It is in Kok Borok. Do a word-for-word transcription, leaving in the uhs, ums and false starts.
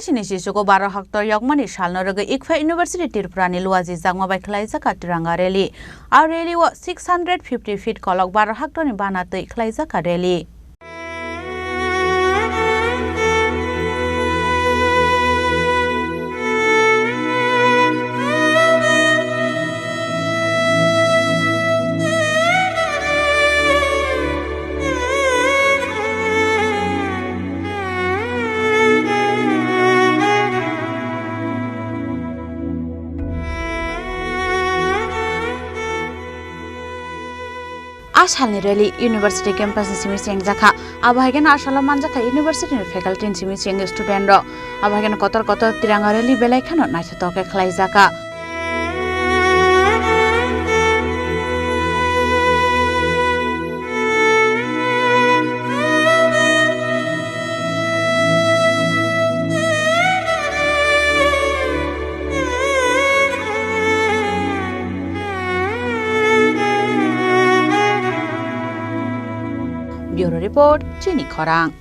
Chini sisugo baro hektar yokmani salno rwgwi Ikpha University Tripura ni luaji jakma bai khwlaijak a Tiranga rally. A rally o six hundred fifty feet kolok baro hektar ni bana twi khwlaijak a rally. A salni rally university campus ni simi chengjakha. Abo hai kheno a salo manjakha university ni faculty ni simi cheng student rok. Abo hai kheno kotor kotor Tiranga rally belai kheno naithotok khe khwlaijakha. Bureau Report, Chini Khorang.